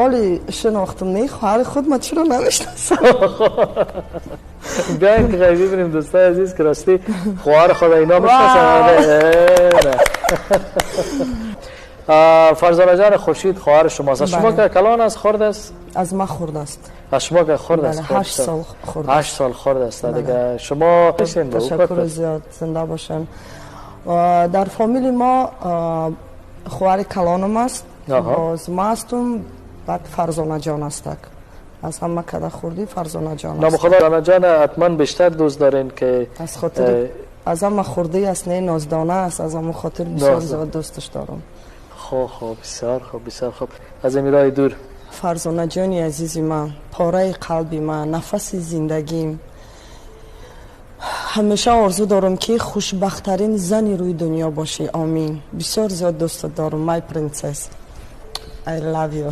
Оли шинохтам, не хоҳари худ ма чиро намешиносам. Биёед ки бибинем, дӯстои азиз, ки ростӣ хоҳари худа ино мешиносанд. Фарзона ҷон Хуршид хоҳари шумост. Аз шумо ки калон аст, хурд аст? Аз ма хурд аст. Аз шумо ки хурд аст? 8 сол хурд аст. 8 сол хурд аст. Дига шумо Ташаккур зиёд, зинда бошен. Дар фамили мо хоҳари калонам аст, боз ма ҳастум, баъд Фарзонаҷон ҳастак. Аз ҳама када хурдӣ Фарзонаҷон. Номи худо, Фарзонаҷон ҳатман бештар дӯст дорен ки Аз хотири аз ҳама хурдӣ аст, не, ноздона аст, аз ҳамон хотир бисёр зиёд дӯсташ дорам. Хуб, бисёр хуб, бисёр хуб. Аз ин роҳи дур. Фарзонаҷони азизи ман, пораи қалби ман, нафаси зиндагим, ҳамеша орзу дорам, ки хушбахттарин зани рӯи дунё бошӣ. Омин. Бисёр зиёд дӯстат дорам. My princess, I love you.